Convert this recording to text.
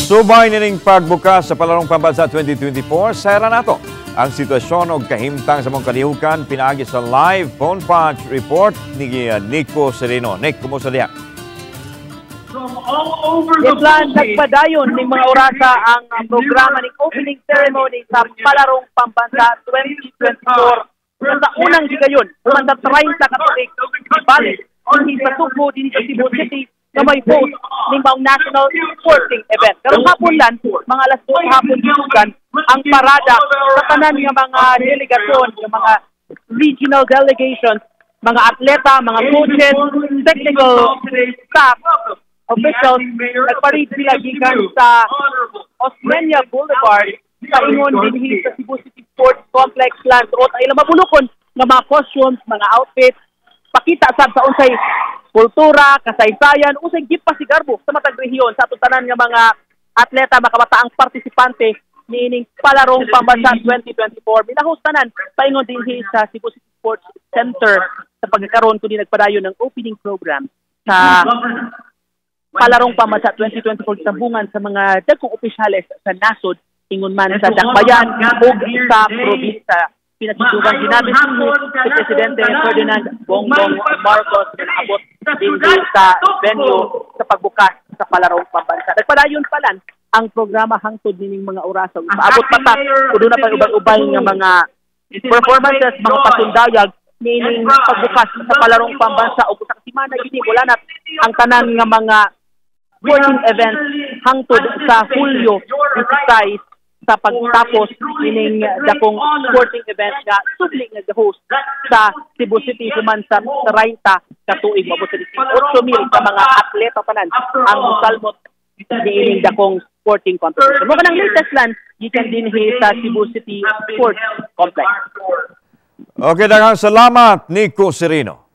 Subay nining pagbukas sa Palarong Pambansa 2024, sayran nato ang sitwasyon og kahimtang sa among kalihukan pinaagi sa live phone punch report ni Nico Sereno. Nick, kumusta diha? Yes, nagpadayon ning mga orasa ang programa ning opening ceremony sa Palarong Pambansa 2024. Sa unang higayon, human sa 30 ka tuig, balik dinhi sa Sugbo, dinhi sa Cebu City, na may host ning maong national sporting event. Karong hapon lang, mga alas 2 hapon gisugan ang parada sa tanan nga mga delegasyon, nga mga regional delegations, mga atleta, mga coaches, technical staff, officials. Nagparade sila gikan sa Osmeña Boulevard paingon dinhi sa Cebu City Sports Complex lan. Suot ang ilang mabulukon nga mga costumes, mga outfits, pakita sab sa unsay kultura, kasaysayan, unsay gipasigarbo sa matag rehiyon sa atong tanan nga mga atleta, makabataang partisipante niining Palarong Pambansa 2024. Minahos tanan paingon dinhi sa Cebu City Sports Center sa pagkakaroon kundi nagpadayon ng opening program sa Palarong Pambansa 2024, sambungan sa mga dagkong opisyales sa nasod ingon man sa dakbayan ug sa probinsya. Pinatitugan ginamit si Presidente Ferdinand Bongbong Marcos na naabot dinhi sa venue sa pagbukas sa Palarong Pambansa. Nagpadayon pa lang ang programa hangtod nining mga orasa. Paabot pa ta, ug na pa ubay-ubay nga mga performances, mga pasundayag niining pagbukas sa Palarong Pambansa, ug sa semana gini wala na ang tanan nga mga sporting events hangtod sa Hulyo 16 sa pagtapos ining dakong sporting event nga subli nga host sa Cebu City human sa 30 ka tuig. Moabot sa 18,000 ka mga atleta tanan ang mosalmot niining dakong sporting competition. Mao kanang latest lan gikan dinhi sa Cebu City Sports Complex. Okay, daghang salamat, Nico Sereno.